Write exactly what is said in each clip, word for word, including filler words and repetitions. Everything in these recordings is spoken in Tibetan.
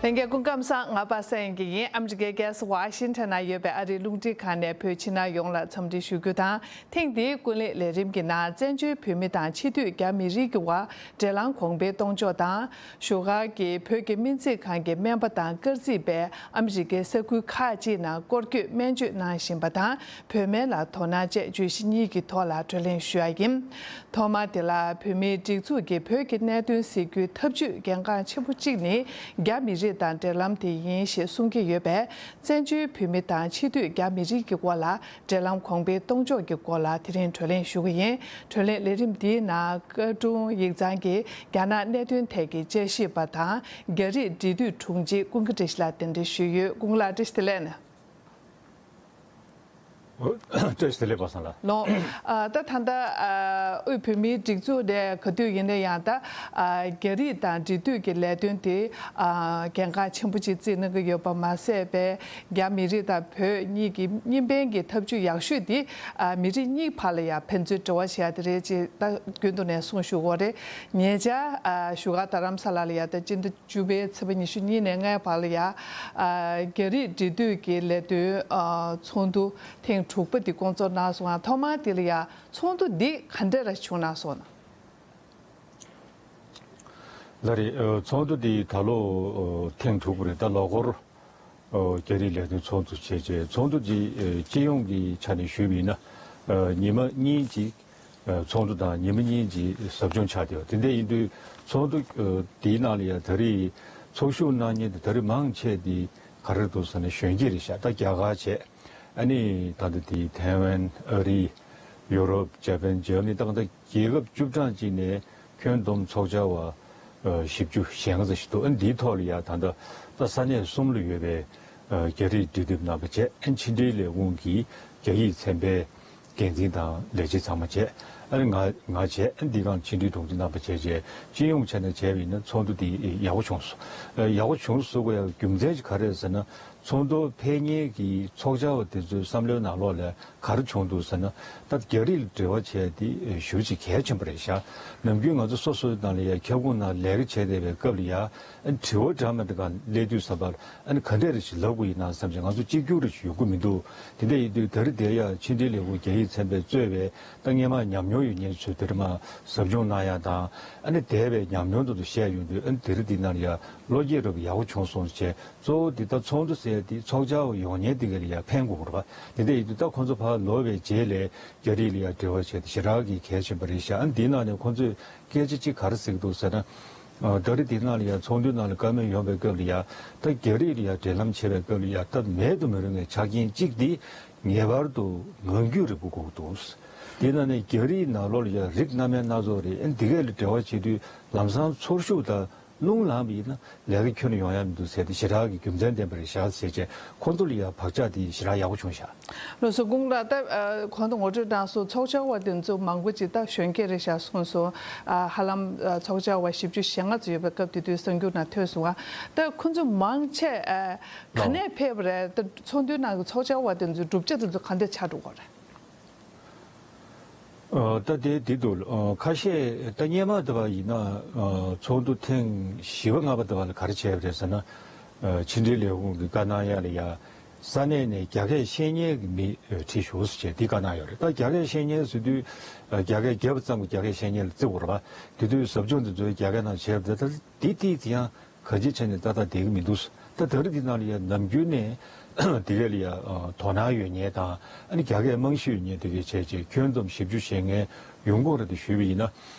ལྷན་རྒྱས་སྐུ་ཁམས་བཟང་། ང་པ་སངས་དབྱངས་སྐྱིད་ཡིན། ཨ་མི་རི་ཀའི་རྒྱལ་ས་ཝ་ཤིང་ཊོན་ན་ཡོད་པའི་ཨ་རིའི་རླུང་འཕྲིན་ཁང་ནས་བོད་ཕྱི་ནང་ཡོངས་ལ་འཚམས་འདྲི་ཞུ་རྒྱུ་དང་། ཐེངས་འདིའི་ཀུན་གླེང་ལས་རིམ་གྱི་ནང་བཙན་བྱོལ་བོད་མི་དང་ཕྱི་སྡོད་རྒྱ་མི་རིགས་ཀྱི་དབར་འབྲེལ་ལམ་གོང་འཕེལ་གཏོང་ཕྱོགས་དང་། བཞུགས་སྒར་གྱི་བོད་ཀྱི་སྨན་རྩིས་ཁང་གི་སྨན་པ་དང་སྐར་རྩིས་པས་ཨ་མི་རི་ཀའི་ས་ཁུལ་ཁག་ཅིག་ནང་སྐོར་སྐྱོད་སྨན་བཅོས་གནང་བཞིན་པ་དང་། བོད་སྨན་ལ་དོ་སྣང་བཅས་བརྗོད་གཞི་གཉིས་ཀྱི་ཐོག་ལ་བགྲོ་གླེང་ཞུ་ཡ་ཡིན། ཐོག་མར་དེ་ལ་བོད་མིའི་སྒྲིག་འཛུགས་ཀྱིས་བོད་ཀྱི་གནད་དོན་སེལ་རྒྱུའི་ཐབས་ཇུས་གལ་འགངས་ཆེན་པོ་གཅིག་ནི། རྒྱ་མི་རིགས་དང་འབྲེལ་ལམ་དེ་ཡིན་ཞེས་གསུང་གི་ཡོད་པས། བཙན་བྱོལ་བོད་མི་དང་ཕྱི་སྡོད་རྒྱ་མི་རིགས་ཀྱི་དབར་ལ་འབྲེལ་ལམ་གོང་འཕེལ་གཏོང་ཕྱོགས་ཀྱི་སྐོར་ལ་དེ་རིང་བགྲོ་གླེང་ཞུ་གི་ཡིན། བགྲོ་གླེང་ལས་རིམ་འདིའི་ནང་། བཀའ་དྲུང་ཡིག་ཚང་གི་རྒྱ་ནག་གནད་དོན་ཐད་ཀྱི་དཔྱད་ཞིབ་པ་དང་། རྒྱ་རིགས་འབྲེལ་མཐུད་དྲུང་ཆེ་ཀུན་དགའ་བཀྲ་ཤིས་ལགས་གདན་འདྲེན་ཞུས་ཡོད། ཀུན་དགའ་ལགས། བཀྲ་ཤིས་བདེ་ལེགས། བཀྲ་ཤིས་བདེ་ལེགས་པ་སངས་ལགས། ལོ། ཨ། ད་ད་ལྟ། ཨ། དབུས་བོད་མིའི་སྒྲིག་འཛུགས་ནས་ག་དུས་ཡིན་ན་ཡང་ད། ཨ། རྒྱ་རིགས་དང་འབྲེལ་མཐུད་ཀྱི་ལས་དོན་དེ། ཨ། གལ་འགངས་ཆེན་པོ་ཅིག་བརྩིས་གནང་གི་ཡོད་པ་མ་ཟད་པའི། རྒྱ་མི་རིགས་དང་བོད་གཉིས་ཀྱི་གཉིས་ཕན་གྱི་ཐབས་ཇུས་ཡག་ཤོས་དེ། ཨ། མི་རིགས་གཉིས་བར་ལ་ཡང་ཕན་ཚུན་འབྲེལ་བ་བྱེད་ཡ་དེ་རེད་ཅེས་ད་རྒྱུན་དུ་ནས་གསུངས་བཞུགས་ཡོད་རེད། ཉེ་ཆར། ཨ། བཞུགས་སྒར་རྡ་རམ་ས་ལ་ལ་ཡང་ད་སྤྱི་ཟླ་བཅུ་པའི་ཚེས་པ་ཉི་ཤུ་གཉིས་ནས་ལྔའི་བར་ལ་ཡ། ཨ། རྒྱ་རིགས་འབྲེལ་མཐུད་ཀྱི་ལས་དོན། ཨ། ཚོགས་འདུ་ཐེངས་དྲུག་པ་འདི་སྐོང་ཚོགས་གནང་སོང་ང་། ཐོག་མར་འདི་ལ་ཡ་ཚོགས་འདུ་འདི་ག་འདྲ་ར་བྱུང་གནང་སོང་ན། ལགས་རེད། ཨ། ཚོགས་འདུ་འདི་ད་ལོ། ཨ། ཐེངས་དྲུག་པ་རེད། ད་ལོ་འཁོར། ཨོ། རྒྱ་རིགས་ལས་དོན་ཚོགས་འདུ་བྱས་རྗེས་ཚོགས་འདུ་ཅིག་ཨེ། སྤྱི་ཡོངས་ཀྱི་ཆ་ནས་ཞུས་པ་ཡིན་ན། ཨ། ཉི་མ་གཉིས་ཅིག་ཨ། ཚོགས་འདུ་དང་ཉི་མ་གཉིས་ཅིག་ཟབ་སྦྱོང་ཆགས་བསྡད་ཡོད། དེ་འདྲ་ཡིན་དུས་ཚོགས་འདུ། ཨ། དེའི་ནང་ལ་ཡང་ད་རེས་ཚོགས་ཞུགས་གནང་མཁན་དེ་ད་རེས་མང་ཆེ་དེ་ག་རེ་འདུག་ཟེར་ན་གཞོན་སྐྱེས་རེད་ཤག་ད་རྒྱ་གར་བྱས། ཨ་ནི་ད་ལྟ་དེ་ཐའེ་ཝན། ཨ་རི། ཡུ་རོབ། ཇ་པན། འཇར་མ་ནི། ད་ལྟ་རྒྱལ་ཁབ་བཅུ་གྲངས་ཅིག་ནས་ཁྱོན་བསྡོམས་ཚོགས་བཅར་བ། ཨ། བཞི་བཅུ་ཞེ་ལྔ་ཙམ་ཞིག་འདུག་ཨ། འདིའི་ཐོག་ལ་ཡ་ད་ལྟ་ད་ས་གནས་གསུམ་ལ་ཡོད་པའི། ཨ། རྒྱ་རིགས་འབྲེལ་མཐུད་རྣམ་པ་བཅས། ཨ། ཕྱི་འབྲེལ་ལས་ཁུངས་ཀྱི་རྒྱ་ཡིག་ཚན་པའི་འགན་འཛིན་དང་ལས་བྱེད་ཚང་མ་བཅས། ཨ་ནི་ང་ང་བཅས། ཨ། འདི་སྒང་ཕྱི་འབྲེལ་དྲུང་ཆེ་རྣམ་པ་བཅས་བཅས་སྤྱི་ཡོངས་ཆ་ནས་བྱས་པ་ཡིན་ན་ཚོགས་འདུ་འདི་ཡག་པོ་བྱུང་སོང་། ཨ། ཡག་པོ་བྱུང་སོང་དགོས་ཡག་རྒྱུ་མཚན་གྱི་ག་རེ་རེད་ཟེར་ན། ཚོགས་འདུར་ཕེབས་མཁན་གྱི་ཚོགས་བཅར་བ་དེ་ཚོའི་བསམ་བློའི་ནང་ལོགས་ལ་ག་རེ་བྱུང་འདུག་ཟེར་ན། ད་རྒྱ་རིགས་ལ་འབྲེལ་བ་བྱས་ཏེ་ཞེ་པོ་ཅིག་གལ་ཆེན་པོ་རེད་ཤག་ནམ་རྒྱུན་ང་ཚོ་སོ་སོའི་ནང་ལ་ཡ་ཁྱབ་ཁོངས་ནང་ལས་ཀ་བྱས་བསྡད་པའི་སྐབས་ལ་ཡ། ཨ། དྲི་བ་འདྲ་མི་འདྲ་གང་སླེབས་དུས་ཙམ་པ་ལ། ཨ་ནི་ག་འདྲས་རེ་ཞིག་ལབ་དགོས་ཡིན་ན་བསམ་བྱས་ང་ཚོ་གཅིག་གྱུར་རེ་ཞིག་ཡོང་གི་མི་འདུག་དེ་འདྲ་ཡིན་དུས་ད་རེས་དེ་ཡ་ཕྱི་འབྲེལ་ལས་ཁུངས་རྒྱ་ཡིག་ཚན་པས་གཙོས་པའི་ད་སྔོན་མ་ཉམས་མྱོང་ཡོད་མཁན་ཚོས་དེ་རིང་མ་ཟབ་སྦྱོང་གནང་ཡ་དང་། ཨ་ནི་འདས་པའི་ཉམས་མྱོང་དེ་ཚོ་བཤད་ཡོང་དུས། ཨ་ནི་དེ་རིང་འདི་ནང་ལ་ཡ་བློ་སྐྱེད་རབ་ཡག་པོ་བྱུང་སོང་བྱས། གཙོ་བོ་འདི་ལྟར་ཚོགས་འདུ་ཟེར་ཡ་དེ་ཚོགས་བཅར་བ་ཡོང་མཁན་དེ་ག་ལ་ཡ་ཕན་དགོས་པ་རེད་པ། དེ་འདྲ་ཡིན་དུས་ད་ཁོང་ཚོ་ཕར་ལོག་པའི་རྗེས་ལ་རྒྱ་རིགས་ལ་ཡ་འབྲེལ་བ་བྱས་ཏེ་ཞེ་དྲག་གི་གལ་ཆེན་པོ་རེད་ཤག་ཨ་ནི་འདིའི་ནང་ནས་ཁོང་ཚོས་སྐད་ཆ་གཅིག་ག་རེ་ཟེར་གྱི་འདུག་ཟེར་ན། ཨ། ད་རེས་འདི་ནང་ལ་ཡ་ཚོགས་འདུའི་ནང་ལ་བཀའ་མོལ་ཡོང་བའི་སྐབས་ལ་ཡ། ད་རྒྱ་རིགས་ལ་ཡ་འབྲེལ་ལམ་བྱེད་པའི་སྐབས་ལ་ཡ། ད་མེད་དུ་མི་རུང་བའི་ཆ་རྐྱེན་གཅིག་དེ་ངེས་པར་དུ་ངང་རྒྱུད་རིག་པ་དགོས་ཀྱི་འདུག་དེའི་ནང་ནས་རྒྱ་རིགས་ནང་ལོགས་ལ་ཡ་རིགས་སྣ་མིན་སྣ་ཚོགས་རེད། ཨ་ནི་འདི་གས་ལ་འབྲེལ་བ་བྱེད་དུས་ལམ་སང་ཚོར་ཤུགས་དང་རླུང་ལངས་པ་ཡིན་ན་ལས་ཀ་ཁྱོན་ནས་ཡོང་ཡ་མི་འདུག་ཟེར་ཏེ་ཞེ་དྲག་གི་རྒྱུ་མཚན་ལྡན་པ་རེད་ཤག་ཟེར་བྱས་ཁོང་ཚོ་ལ་ཡ་བག་ཆགས་དེ་ཞེ་དྲག་ཡག་པོ་བྱུང་ཤག་ལགས་སོ། ཀུན་དགའ་ལགས། ད་གོང་དུ་ངོ་སྤྲོད་གནང་སོང་། ཚོགས་བཅར་བ་དེ་ཚོ་མང་པོ་ཅིག་ད་གཞོན་སྐྱེས་རེད་ཤག་གསུངས་སོང་། ཧ་ལམ་ཚོགས་བཅར་བ་བཞི་བཅུ་ཞེ་ལྔ་ཙམ་ཡོད་པའི་སྐབས་དེ་དུས་གསར་འགྱུར་ནང་ཐོན་སོང་བ། ད་ཁོ་ཚོ་མང་ཆེ་ག་ནས་ཕེབས་པ་རེད། ད་ཚོགས་འདུའི་ནང་གི་ཚོགས་བཅར་བ་དེ་ཚོའི་གྲུབ་ཆ་དེ་ཚོ་ག་འདྲ་ཆགས་འགྲོ་གི་རེད། ཨ། ད་དེ་འདི་འདུག་ཨ། ཁ་ཤས་ད་སྔོན་མ་དེ་བ་ཡིན་ན། ཨ། ཚོགས་འདུ་ཐེངས་བཞི་པ་ལྔ་པ་དེ་བ་ལ་ག་རེ་བྱས་པ་རེད་ཟེར་ན། ཨ། ཕྱི་འབྲེལ་ལས་ཁུངས་ཀྱི་བཀའ་གནང་ཡ་ལ་ཡ། ས་གནས་ནས་རྒྱ་སྐད་ཤེས་མཁན་གྱི་མི་ཁྲིད་ཤོག་ཟེར་བྱས་དེ་བཀའ་གནང་ཡོད་རེད། ད་རྒྱ་སྐད་ཤེས་མཁན་ཟེར་དུས། ཨ། རྒྱ་སྐད་བརྒྱབ་པ་ཙམ་གྱིས་རྒྱ་སྐད་ཤེས་མཁན་ལ་བརྩི་དགོས་རེད་པ། དེ་དུས་ཟབ་སྦྱོང་དེ་ཚོ་རྒྱ་སྐད་ནང་བྱས་པ་དེ་ད་དེ་ཏིག་ཙམ་ཡང་གང་ཅིའི་ཆ་ནས་ཏག་ཏག་བསྡད་ཀྱི་མི་འདུག་ད་ད་རེས་འདི་ནང་ལ་ཡ་ནམ་རྒྱུན་ནས་དེ་གས་ལ་ཡ། ཨ། དོ་སྣང་ཡོད་མཁན་དང་། ཨ་ནི་རྒྱ་སྐད་རྨང་གཞི་ཡོད་མཁན་དེ་གས་བྱས་བྱས་ཁྱོན་བསྡོམས་བཞི་བཅུ་ཞེ་ལྔའི་ཡོང་སྒོ་རེད་དེ་ཞུས་པ་ཡིན་ན།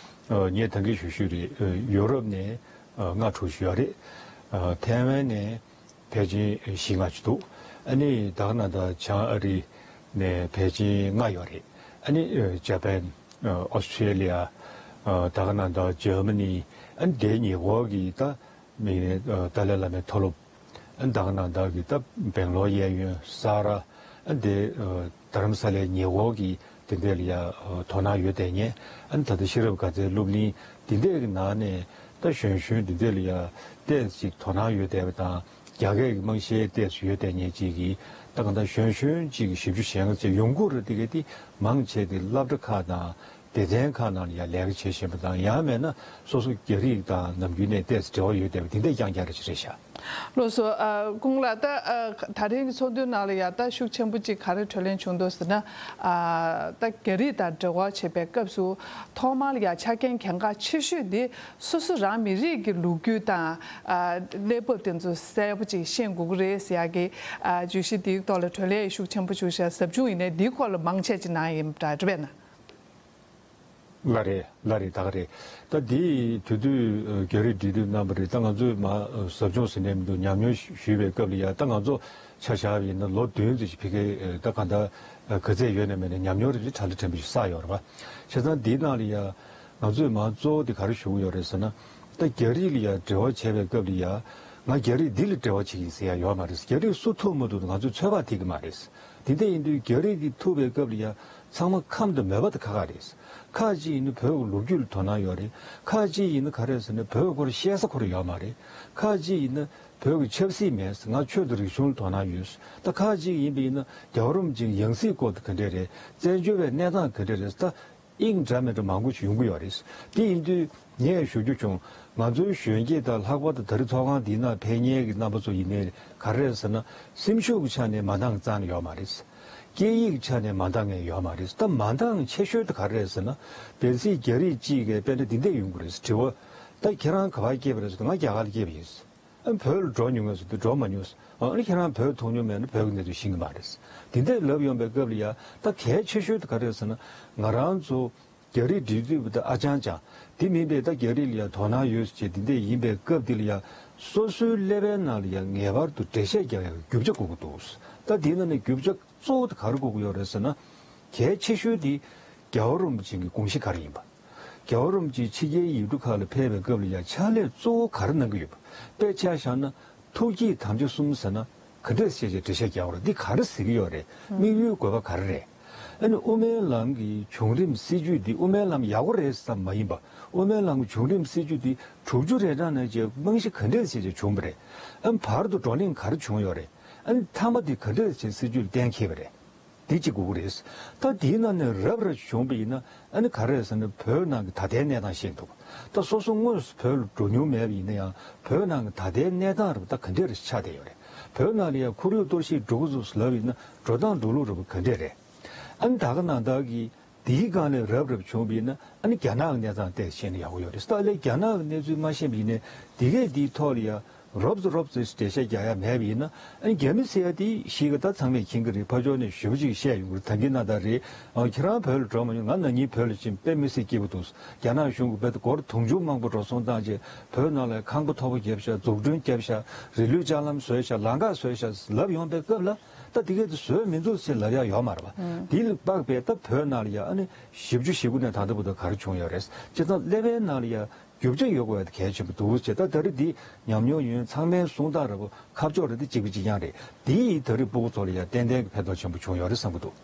ཨ། ངས་ད་གིན་ཞུ་ཞུས་རེད། ཨ། ཡོ་རོབ་ནས། ཨ། ལྔ་དྲུག་ཞུ་ཡ་རེད། ཨ། ཐའེ་ཝན་ནས་ཕལ་ཆེར་བཞི་ལྔ་ཅིག་འདུག་ཨ་ནི་ད་ག་ནང་ད་བྱང་ཨ་རི་ནས་ཕལ་ཆེར་ལྔ་ཡོད་རེད། ཨ་ནི། ཨ། ཇ་པན། ཨ། ཨོ་སི་ཊྲེ་ལི་ཡ། ཨ། ད་ག་ནང་ད་འཇར་མ་ནི། ཨ་ནི་དེའི་ཉེ་འཁོར་གྱི་ད་མི་ནས། ཨ། ཏཱ་ལའི་བླ་མའི་མཐོ་སློབ། ཨ་ནི་ད་ག་ནང་ད་གི་ད་སྦེང་ལོར་གཡས་གཡོན་ས་ར། ཨ་ནི་དེ། ཨ། རྡ་རམ་ས་ལའི་ཉེ་འཁོར་གྱི་དེ་འདྲ་ལ་ཡ། ཨ། དོ་སྣང་ཡོད་བསྡད་མཁན། ཨ་ནི་ད་ལྟ་ཤེས་རབ་དགའ་ཚལ་སློབ་གླིང་དེ་འདྲ་གི་ནང་ནས་ད་གཞོན་གཞོན་དེ་འདྲ་ལ་ཡ་ཏོག་ཙམ་དོ་སྣང་ཡོད་བསྡད་པ་དང་། རྒྱ་སྐད་ཀྱི་རྨང་གཞི་ཏོག་ཙམ་ཡོད་བསྡད་མཁན་ཅིག་གིས་ད་གང་ལྟར་གཞོན་གཞོན་ཅིག་གིས་བཞི་བཅུ་ཞེ་ལྔ་ཙམ་ཡོང་གི་རེད། དེ་གས་དེ་མང་ཆེ་དེ་སློབ་གྲྭ་ཁག་དང་ སྡེ་ཚན་ཁག་ནང་ལ་ཡང་ལས་ཀ་བྱེད་བཞིན་པ་དང་། ཡང་མེད་ན་སོ་སོ་རྒྱ་རིགས་དང་ནམ་རྒྱུན་ནས་ཏོག་ཙམ་འབྲེལ་བ་ཡོད་བསྡད་པ་དེ་འདྲས་རྐྱང་རྐྱང་རེ་ཞིག་རེད་ཤག། ལགས་སོ། ཨ། སྐུ་ངོ་ལགས། ད་ཨ་ད་རིང་གི་ཚོགས་འདུའི་ནང་ལ་ཡང་ད་ཤུགས་ཆེན་པོ་ཅིག་ག་རེ་གྲོས་གླེང་བྱུང་འདུག་ཟེར་ན། ཨ། ད་རྒྱ་རིགས་དང་འབྲེལ་བ་བྱེད་པའི་སྐབས་སུ་ཐོག་མར་ཡང་ཆ་རྐྱེན་གལ་འགངས་ཆེ་ཤོས་དེ་སོ་སོ་རང་མི་རིགས་ཀྱི་ལོ་རྒྱུས་དང་། ཨ། གནས་བབ་དེ་ཚོ་གསལ་པོ་ཅིག་ཤེས་དགོས་ཀྱི་རེད་ཟེར་ཡག་གི། ཨ། བརྗོད་གཞི་དེའི་ཐོག་ལ་གྲོས་གླེང་ཤུགས་ཆེན་པོ་བྱུང་ཤག། ཟབ་སྦྱོང་ཡིན་ནའི་དེའི་སྐོར་ལ་མང་ཆེ་ཅིག་གནང་ཡིན་པ་འདྲ་རེད་པས་ན། ལགས་རེད། ལགས་རེད། ད་ག་རེད། ད་འདི་དེ་དུས་རྒྱ་རིགས་འབྲེལ་མཐུད་གནང་བ་རེད། ད་ང་ཚོས་མ་ཟབ་སྦྱོང་ཟེར་ནས་མི་འདུག། ཉམས་མྱོང་ཞུས་པའི་སྐབས་ལ་ཡ། ད་ང་ཚོ་ཆ་བཞག་པ་ཡིན་ན་ལོ་བདུན་ཙམ་ཞིག་ཕ་གིར། ད་ག་འདྲ་ག་ཚད་ཡོད་ན་མེད་ན་ཉམས་མྱོང་རེ་རེ་ཕྲ་ལ་ཕྲན་བུ་ཞིག་བསགས་ཡོད་རེད་པ། བྱས་ཙང་འདིའི་ནང་ལ་ཡ་ང་ཚོས་མ་གཙོ་བོ་དེ་ག་རེ་ཞུ་གི་ཡོད་རེད་ཟེར་ན། ད་རྒྱ་རིགས་ལ་ཡ་འབྲེལ་བ་བྱས་པའི་སྐབས་ལ་ཡ། ང་རྒྱ་རིགས་འདི་ལ་འབྲེལ་བ་བྱེད་ཀྱི་ཡིན་ཟེར་ཡ་ཡོད་མ་རེད། རྒྱ་རིགས་སུ་ཐུག་མ་ཐུག་ང་ཚོས་ཚོད་དཔག་ཐེག་གི་མ་རེད། དེ་འདྲ་ཡིན་དུས་རྒྱ་རིགས་འདི་ཐུག་པའི་སྐབས་ལ་ཡ་ཚང་མ་ཁམས་དང་མོས་པ་དང་ཁ་ཁ་རེད། ཁ་ཅིག་ཡིན་ན་བོད་ཀྱི་ལོ་རྒྱུས་ལ་དོ་སྣང་ཡོད་རེད། ཁ་ཅིག་ཡིན་ན་ག་རེ་ཟེར་ན་བོད་སྐོར་བཤད་ས་ཁོ་རང་ཡོད་མ་རེད། ཁ་ཅིག་ཡིན་ན་བོད་ཀྱི་ཆབ་སྲིད་མེད། ང་ཆོས་དང་རིག་གཞུང་ལ་དོ་སྣང་ཡོད། ད་ཁ་ཅིག་ཡིན་པ་ཡིན་ན་རྒྱལ་བ་རིན་པོ་ཆེའི་ཡང་སྲིད་སྐོར་དེ་ག་འདྲས་རེད། བཙན་བྱོལ་བའི་གནས་སྟངས་ག་འདྲས་རེད། ད་དབྱིངས་འདྲ་མི་འདྲ་མང་པོ་ཞིག་ཡོང་གི་ཡོད་རེད། དེ་ཡིན་དུས་ངས་ཞུ་རྒྱུ་བྱུང་། ང་ཚོའི་གཞོན་སྐྱེས་དང་ལྷག་པར་དུ་ད་རེས་ཚོགས་ཁང་འདིའི་ནང་ཕེབས་མཁན་གྱི་རྣམ་པ་ཚོ་ཡིན་ནའི་ག་རེ་རེད་ཟེར་ན། སེམས་ཤུགས་ཀྱི་ཆ་ནས་མ་འདང་རྩ་ནས་ཡོད་མ་རེད། སྐད་ཡིག་གི་ཆ་ནས་མ་འདང་མཁན་ཡོད་མ་རེད། ད་མ་འདང་ཆེ་ཤོས་དེ་ག་རེ་རེད་ཟེར་ན། གལ་སྲིད་རྒྱ་རིགས་གཅིག་གིས་དཔེར་ན་འདི་འདྲས་ཡོང་གི་རེད། དྲི་བ། ད་ཁྱེད་རང་ག་པར་སྐྱེས་པ་རེད་ཟེར་དུས། ང་རྒྱ་གར་ལ་སྐྱེས་པ་ཡིན། ཨ། བོད་ལ་འགྲོ་མྱོང་ངམ་ཟེར་དུས་འགྲོ་མ་མྱོང་། ཨ་ནི་ཁྱེད་རང་བོད་མཐོང་མྱོང་མེད་ན་བོད་ཀྱི་གནས་ཚུལ་ཤེས་ཀྱི་མ་རེད། དེ་འདྲས་ལབ་ཡོང་པའི་སྐབས་ལ་ཡ། ད་གལ་ཆེ་ཤོས་དེ་ག་རེ་རེད་ཟེར་ན། ང་རང་ཚོ་རྒྱ་རིགས་འབྲེལ་མཐུད་པ་དེ་ཨ་ཅང་ཅང་། དེ་མིན་པའི་ད་རྒྱ་རིགས་ལ་ཡ་དོ་སྣང་ཡོད་ཅེས་དེ་འདྲས་ཡིན་པའི་སྐབས་འདི་ལ་ཡ། སོ་སོའི་ཀླད་པའི་ནང་ལ་ཡ་ངེས་པར་དུ་འགྲེལ་བཤད་རྒྱག་ཡ་རྒྱུ་ཆ་དགོས་ཀྱི་འདུག། ད་དེའི་ནང་ནས་རྒྱུ་ཆ་གཙོ་བོ་དེ་ག་རེ་དགོས་ཀྱི་ཡོད་རེད་ཟེར་ན། གལ་ཆེ་ཤོས་དེ་རྒྱལ་བ་རིན་པོ་ཆེ་གི་དགོངས་གཞི་ག་རེ་ཡིན་པ། རྒྱལ་བ་རིན་པོ་ཆེ་ཕྱི་རྒྱལ་ཡུལ་གྲུ་ཁག་ལ་ཕེབས་པའི་སྐབས་ལ་ཡ་ཕྱག་ལས་གཙོ་བོ་ག་རེ་གནང་གི་ཡོད་པ། དཔེ་ཆ་བཞག་ན་ཐུགས་བསྐྱེད་དམ་བཅའ་གསུམ་ཟེར་ན་ག་འདྲས་བྱས་བྱས་འགྲེལ་བཤད་རྒྱག་པ་རེད། འདི་ག་རེ་ཟེར་གྱི་ཡོད་རེད། དམིགས་ཡུལ་དགོས་པ་ག་རེ་རེད། ཨ་ནི་དབུ་མའི་ལམ་གྱི་བྱུང་རིམ་སྲིད་བྱུས་འདི་དབུ་མའི་ལམ་ཡག་པོ་རེད་ཙམ་མ་ཡིན་པ། དབུ་མའི་ལམ་གྱི་བྱུང་རིམ་སྲིད་བྱུས་འདི་དྲུག་ཅུ་རེ་གྲངས་ནས་བྱས་རྨང་གཞི་ག་འདྲས་བྱས་བྱས་བྱུང་བ་རེད། ཨ་ནི་བར་དུ་བགྲོ་གླེང་ག་རེ་བྱུང་ཡོད་རེད། ཨ་ནི་མཐའ་མ་འདི་ག་འདྲས་བྱས་སྲིད་བྱུས་ལ་གཏན་འཁེལ་བ་རེད། འདི་གཅིག་དགོས་ཀྱི་རེད། ད་དེའི་ནང་ནས་རབ་རབ་བྱུང་བ་ཡིན་ན། ཨ་ནི་ག་རེ་རེད་ཟེར་ན་བོད་ནང་གི་ད་ལྟའི་གནས་སྟངས་ཤེས་འདུག། ད་སོ་སོ་དངོས་སུ་བོད་ལ་འགྲོ་མྱོང་མེད་པ་ཡིན་ན་ཡང་བོད་ནང་གི་ད་ལྟའི་གནས་སྟངས་རབ་ད་ག་འདྲས་རེད་ཆགས་བསྡད་ཡོད་རེད། བོད་ནང་ལ་ཡང་ཁོར་ཡུག་གཏོར་བཤིག་འགྲོ་གི་འདུག་ཟེར་ལབ་ཡིན་ན་འགྲོ་སྟངས་འགྲོ་ལུགས་རབ་ག་འདྲས་རེད། ཨ་ནི་ད་ག་ནང་བཞིན་གྱི་དེའི་སྒང་ནས་རབ་རབ་བྱུང་བ་ཡིན་ན། ཨ་ནི་རྒྱ་ནག་གི་གནས་སྟངས་ཏོག་ཙམ་ཤེས་ན་ཡག་པོ་ཡོད་རེད། ད་ལས་རྒྱ་ནག་གི་གནས་ཚུལ་མ་ཤེས་པ་ཡིན་ནའི་དེ་གས་དེའི་ཐོག་ལ་ཡང་རོབ་ཙམ་རོབ་ཙམ་འགྲེལ་བཤད་རྒྱག་ཡ་མེད་པ་ཡིན་ན། ཨ་ནི་རྒྱ་མི་ཟེར་ཡ་དེ་ཞིག་གི་ད་ཚང་མས་མཁྱེན་གྱི་རེད། ཕར་ཕྱོགས་ནས་ཞེ་པོ་ཅིག་བཤད་ཡོང་གི་རེད། ད་གིན་ན་ད་རེད། ཨ། ཁྱེད་རང་བོད་ལ་འགྲོ་མ་མྱོང་། ང་ན་ནིང་བོད་ལ་ཕྱིན། དཔེ་མི་སྲིད་སྐྱིད་པོ་འདུག། རྒྱ་ནག་གཞུང་གིས་རྦད་དེ་སྒོར་དུང་ཕྱུར་མང་པོ་འགྲོ་སོང་བཏང་བྱས་བོད་ནང་ལ་ཁང་པ་མཐོ་པོ་བརྒྱབ་ཤག། འཛུགས་སྐྲུན་བརྒྱབ་ཤག། རི་ལུད་ལྕགས་ལམ་བཟོས་ཤག། ལམ་ཁ་བཟོས་ཤག་ལབ་ཡོང་པའི་སྐབས་ལ། ད་དེ་གས་དེ་བཟོས་མི་འདུག་ཟེར་ལབ་ཡ་ཡོད་མ་རེད་པ། ཨང་། དེ་ལ་དཔག་པའི་ད་བོད་ནང་ལ་ཡ་ཨ་ནི་བཞི་བཅུ་ཞེ་དགུ་ནས་ད་ལྟ་བར་དུ་ག་རེ་བྱུང་ཡོད་རེད། བྱས་ཙང་ཀླད་པའི་ནང་ལ་ཡ་རྒྱུ་ཆ་ཡོད་དགོས་ཡ་དེ་གལ་ཆེན་པོ་འདུག་ཟེར། ད་ད་རེས་འདི་ཉམས་མྱོང་ཡོད་ཚང་མའི་གསུང་སྟངས་རེད་པ། ཁ་ཕྱོགས་རེ་འདི་གཅིག་པ་གཅིག་རྐྱང་རེད། འདི་ཡིས་ད་རེས་སྤུ་གུ་ཚོ་ལ་ཡང་ཏན་ཏན་གྱི་ཕན་ཐོགས་ཆེན་པོ་བྱུང་ཡོད་རེད་བསམ་གྱི་འདུག།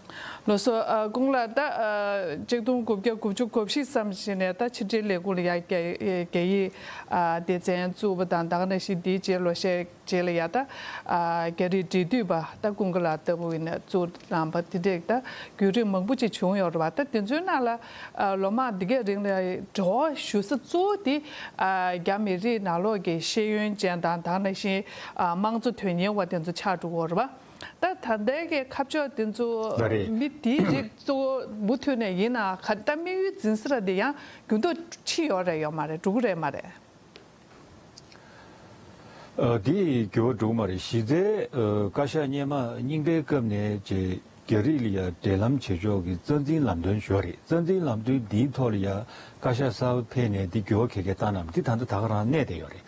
ལགས་སོ། ཨ། སྐུ་ངོ་ལགས། ད་ཨ་གཅིག་སྟོང་དགུ་བརྒྱ་དགུ་བཅུ་གོ་བཞི་ཙམ་ཞིག་ནས་ད་ཕྱི་དྲིལ་ལས་ཁུངས་ལ་ཡང་རྒྱ་རྒྱ་ཡིག་ཨ་སྡེ་ཚན་བཙུགས་པ་དང་། ད་ག་ནང་བཞིན་འདིའི་རྗེས་ལོ་ཤས་རྗེས་ལ་ཡང་ད་ཨ་རྒྱ་རིགས་འབྲེལ་མཐུད་པ་ད་ཀུན་དགའ་ལགས་ལྟ་བུ་ཡིན་ན་བཙུགས་གནང་བ་དེ་འདྲས་ད་བརྒྱུད་རིམ་མང་པོ་ཅིག་བྱུང་ཡོད་རེད་པ། ད་དེ་ཚོའི་ནང་ལ་ཨ་ལོ་མང་འདི་གའི་རིང་ལ་འབྲེལ་བ་ཞུ་ས་གཙོ་བོ་དེ་ཨ་རྒྱ་མི་རིགས་ནང་ལོགས་ཀྱི་ཤེས་ཡོན་ཅན་དང་། ད་ག་ནང་བཞིན་ཨ་དམངས་གཙོ་དོན་གཉེར་བ་དེ་ཚོ་ཆགས་འགྲོ་གི་ཡོད་རེད་པ། ད་ད་ལྟའི་གི་ཁ་ཕྱོགས་དེ་ཚོ། ལགས་རེད། མི་དེའི་རིགས་གཙོ་བོ་མུ་མཐུད་ནས་ཡིན་ན། ག་ད་དམིགས་ཡུལ་འཛིན་ས་ར་དེ་ཡང་འགྱུར་ལྡོག་ཕྱིན་ཡོད་རེད་ཡོད་མ་རེད། འགྲོ་གི་རེད་མ་རེད། ཨ། དེ་འགྱུར་བ་འགྲོ་གི་མ་རེད། གཞི་རྩའི་ཨ་བཀའ་ཤག་སྔོན་མ་རྙིང་པའི་སྐབས་ནས་ཅིག་རྒྱ་རིགས་ལ་ཡ་འབྲེལ་ལམ་བྱེད་ཕྱོགས་ཀྱི་རྩ་འཛིན་ལམ་སྟོན་ཞུས་པ་རེད། རྩ་འཛིན་ལམ་སྟོན་འདིའི་ཐོག་ལ་ཡ་བཀའ་ཤག་གསར་པ་ཕེབས་ནས་འདི་འགྱུར་བ་ག་གེ་བཏང་གནང་། འདི་ད་ལྟ་ད་ག་རང་གནས་བསྡད་ཡོད་རེད།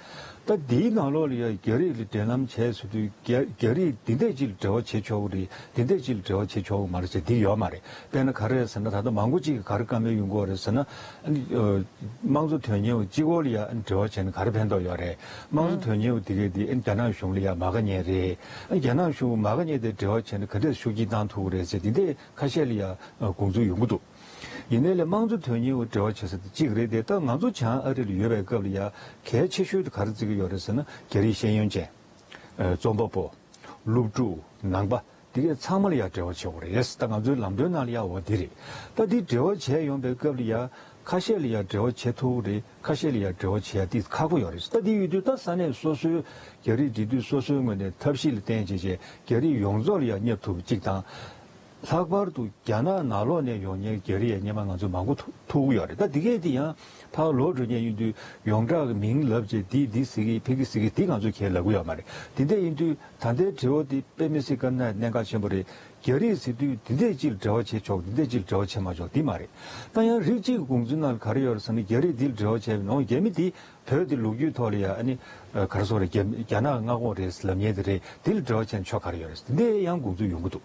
ད་འདིའི་ནང་ལོགས་ལ་ཡ་རྒྱ་རིགས་ལ་འབྲེལ་ལམ་བྱས་ཟེར་དུས། རྒྱ་རྒྱ་རིགས་འདི་འདྲས་ཅིག་ལ་འབྲེལ་བ་བྱེད་ཆོག་གི་རེད། འདི་འདྲས་ཅིག་ལ་འབྲེལ་བ་བྱེད་ཆོག་གི་མ་རེད་ཟེར་འདི་ཡོད་མ་རེད། དཔེར་ན་ག་རེ་རེད་ཟེར་ན། ད་ལྟ་མང་པོ་ཅིག་གིས་ག་རེ་བཀའ་མོལ་ཡོང་གི་ཡོད་རེད་ཟེར་ན། ཨ་ནི་ཨ་དམངས་གཙོ་དོན་གཉེར་བ་གཅིག་པོ་ལ་ཡ་ཨ་ནི་འབྲེལ་བ་བྱས་ན་ག་རེ་ཕན་ཐོགས་ཡོད་རེད། དམངས་གཙོ་དོན་གཉེར་བ་དེ་གས་དེ་ཨ་ནི་རྒྱ་ནག་གཞུང་ལ་ཡ་མ་དགའ་མཁན་རེད། ཨ་ནི་རྒྱ་ནག་གཞུང་མ་དགའ་མཁན་དེ་འབྲེལ་བ་བྱས་ན་ག་འདྲས་ཤུགས་རྐྱེན་བཏང་ཐུབ་ཀྱི་རེད་ཟེར་འདི་འདྲས་ཁ་ཤས་ལ་ཡ་དགོངས་ཚུལ་ཡོང་གི་འདུག། ཡིན་ནའི་ལས་དམངས་གཙོ་དོན་གཉེར་བ་འབྲེལ་བ་བྱེད་ས་དེ་གཅིག་རེད་དེ། ད་ང་ཚོ་བྱང་ཨ་རི་ལ་ཡོད་པའི་སྐབས་ལ་ཡ་གལ་ཆེ་ཤོས་དེ་ག་རེ་བརྩི་གི་ཡོད་རེད་ཟེར་ན། རྒྱ་རིགས་ཤེས་ཡོན་ཅན། ཨ། རྩོམ་པ་པོ། སློབ་ཕྲུག། ནང་པ། དེ་གས་ཚང་མ་ལ་ཡང་འབྲེལ་བ་བྱེད་དགོས་རེད། ད་ང་ཚོའི་ལམ་སྟོན་ནང་ལ་ཡང་འོ་དེ་རེད། ད་དེ་འབྲེལ་བ་བྱས་ཡོང་པའི་སྐབས་ལ་ཡང་ཁ་ཤས་ལ་ཡང་འབྲེལ་བ་བྱེད་ཐུབ་རེད། ཁ་ཤས་ལ་ཡང་འབྲེལ་བ་བྱེད་ཡ་དེ་ཁག་པོ་ཡོད་རེད། ད་དེ་ཡོད་དུས་ད་ས་གནས་སོ་སོའི་རྒྱ་རིགས་འབྲེལ་མཐུད་སོ་སོའི་ངོས་ནས་ཐབས་ཤེས་ལ་བརྟེན་བྱས་བྱས་རྒྱ་རིགས་ཡོངས་རྫོགས་ལ་ཡང་སྙེབས་ཐུབ་པ་གཅིག་དང་། ལྷག་པར་དུ་རྒྱ་ནག་ནང་ལོགས་ནས་ཡོང་མཁན་རྒྱ་རིགས་ཡང་སྔོན་མ་ང་ཚོ་མང་པོ་ཐུག་ཐུག་གི་ཡོད་རེད། ད་དེ་གས་དེ་ཡང་ཕར་ལོག་འགྲོ་མཁན་ཡིན་དུས་ཡོངས་གྲགས་ཀྱི་མིང་ལབ་བྱས་འདི་འདི་ཟེར་གི་ཕ་གི་ཟེར་གི་དེ་ང་ཚོས་ཁས་ལེན་གྱི་ཡོད་མ་རེད། དེ་འདྲ་ཡིན་དུས་ད་ལྟའི་དྲི་བ་དེ་དཔེ་མི་སྲིད་དཀའ་ངལ་གནད་འགག་ཆེན་པོ་རེད། རྒྱ་རིགས་ཟེར་དུས་འདི་འདྲས་ཅིག་ལ་འབྲེལ་བ་བྱེད་ཆོག་འདི་འདྲས་ཅིག་ལ་འབྲེལ་བ་བྱེད་མ་ཆོག་འདི་མ་རེད། ད་ཡང་རིགས་གཅིག་གི་དགོངས་ཚུལ་ནང་ལ་ག་རེ་ཡོད་རེད་ཟེར་ན་རྒྱ་རིགས་འདི་ལ་འབྲེལ་བ་བྱས་པའི་ནང་རྒྱ་མི་འདི་བོད་དེ་ལོ་རྒྱུས་ཐོག་ལ་ཡང་ཨ་ནི་ག་རེ་ཟེར་རེད། རྒྱ་རྒྱ་ནག་མངའ་ཁོངས་རེད་ལབ་མཁན་དེ་རེད། འདི་ལ་འབྲེལ་བ་བྱས་ན་ཆོག་ག་རེ་ཡོད་རེད། འདི་འདྲས་ཡང་དགོངས་ཚུལ་ཡོང་གི་འདུག་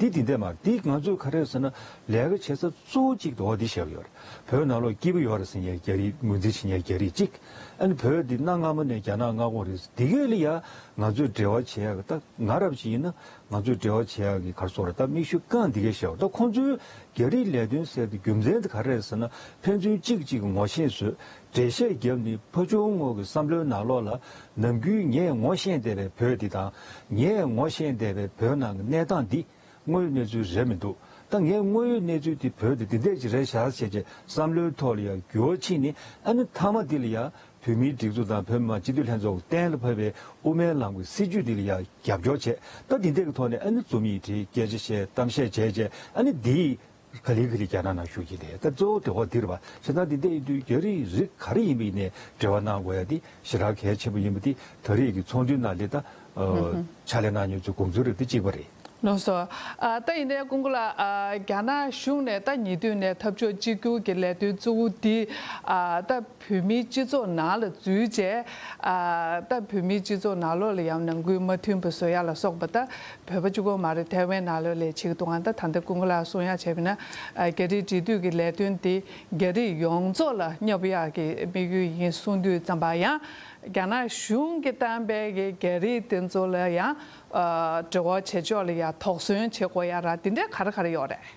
འདི་འདི་འདྲས་མ་རེད། འདི་ང་ཚོས་ག་རེ་ཟེར་ན་ལས་ཀ་བྱེད་ས་གཙོ་བོ་གཅིག་འོ་འདི་བཤད་ཀྱི་ཡོད་རེད། བོད་ནང་ལོགས་སྐྱིད་པོ་ཡོད་རེད་ཟེར་མཁན་རྒྱ་རིགས་ངོས་འཛིན་བྱེད་མཁན་རྒྱ་རིགས་གཅིག་ཨ་ནི་བོད་འདི་གནའ་སྔ་མོ་ནས་རྒྱ་ནག་མངའ་ཁོངས་རེད། འདི་གས་ལ་ཡང་ང་ཚོས་འབྲེལ་བ་བྱེད་ཡག་ད་ང་རབས་ཅིག་ཡིན་ན་ང་ཚོས་འབྲེལ་བ་བྱེད་ཡག་གི་ག་རེ་ཟེར་རེད། ད་མིག་ཤུགས་རྐང་འདི་གས་བཞག་ད་ཁོང་ཚོའི་རྒྱ་རིགས་ལས་དོན་ཟེར་དེ་རྒྱུ་མཚན་དེ་ག་རེ་རེད་ཟེར་ན་ཕན་ཚུན་གཅིག་གཅིག་གི་ངོ་ཤེས་བཟོས། འགྲེལ་བཤད་བརྒྱབ་ནས་ཕར་ཕྱོགས་ངོས་ཀྱི་བསམ་བློའི་ནང་ལོགས་ལ་ནམ་རྒྱུན་ངས་ངོ་ཤེས་བསྡད་པའི་བོད་འདི་དང་ངས་ངོ་ཤེས་བསྡད་པའི་བོད་ནང་གི་གནས་སྟངས་འདི་དངོས་ཡོད་གནས་ཚུལ་རེད་མི་འདུག་ད་ངས་དངོས་ཡོད་གནས་ཚུལ་འདི་བོད་འདི་འདི་འདྲས་ཅིག་རེད་ཤག་ཟེར་བྱས་བསམ་བློའི་ཐོག་ལ་ཡང་འགྱུར་བ་ཕྱིན་ནས་ཨ་ནི་མཐའ་མ་འདི་ལ་ཡང་བོད་མིའི་སྒྲིག་འཛུགས་དང་བོད་མི་མང་སྤྱི་འཐུས་ལྷན་ཚོགས་གཏན་ལ་ཕབ་པའི་དབུ་མའི་ལམ་གྱི་སྲིད་བྱུས་འདི་ལ་ཡང་རྒྱབ་སྐྱོར་བྱས། ད་འདི་འདྲས་ཀྱི་ཐོག་ནས་ཨ་ནི་རྩོམ་ཡིག་བྲིས། སྐད་ཆ་བཤད། གཏམ་བཤད་བྱས་བྱས་ཨ་ནི་འདི་ག་ལེ་ག་ལེ་རྒྱ་ནག་ནང་ཞུགས་ཀྱི་རེད། ད་གཙོ་བོ་དེ་འོ་འདིར་བ་བྱས་ཙང་འདི་འདྲ་ཡིན་དུས་རྒྱ་རིགས་རིགས་ག་རེ་ཡིན་པ་ཡིན་ནའི་འབྲེལ་བ་གནང་དགོས་ཡ་འདི་ཞེ་དྲག་གལ་ཆེན་པོ་ཡིན་པ་འདི་ད་རེས་ཀྱི་ཚོགས་འདུའི་ནང་ལ་ད་ཕྱག་ལས་གནང་མྱོང་ཚོའི་དགོངས་ཚུལ་རེད། འདི་གཅིག་པ་རེད། ལགས་སོ། ཨ་ད་ཡིན་ནའི་སྐུ་ངོ་ལགས། ཨ་རྒྱ་ནག་གཞུང་ནས་ད་ཉེ་དུས་ནས་འཐབ་ཕྱོགས་གཅིག་གྱུར་གྱི་ལས་དོན་གཙོ་བོ་འདི་ཨ་ད་བོད་མིའི་སྤྱི་ཚོགས་ནང་ལ་འཛུལ་བྱས། ཨ་ད་བོད་མིའི་སྤྱི་ཚོགས་ནང་ལོགས་ལ་ཡང་ནང་ཁུལ་མ་མཐུན་པ་བཟོ་ཡ་ལ་སོགས་པ་ད་བོད་པ་གཅིག་པོ་མ་རེད། ཐའེ་ཝན་ནང་ལོགས་ལ་བྱེད་ཀྱི་འདུག་ཨ་ད་ད་ལྟ་སྐུ་ངོ་ལགས་གསུང་ཡ་བྱས་པ་ན་ཨ་རྒྱ་རིགས་འབྲེལ་མཐུད་ཀྱི་ལས་དོན་འདི་རྒྱ་རིགས་ཡོངས་རྫོགས་ལ་སྙོབ་ཡག་གི་དམིགས་ཡུལ་ཡིན་གསུང་དུས་ཙམ་པ་ཡང་རྒྱ་ནག་གཞུང་གིས་བཏང་པའི་གི་རྒྱ་རིགས་དེ་ཚོ་ལ་ཡང་ཨ་འབྲེལ་བ་བྱེད་ཕྱོགས་ལ་ཡང་དོགས་ཟོན་བྱེད་དགོས་ཡ་ར་དེ་འདྲའི་ག་རེ་ག་རེ་ཡོད་རེད།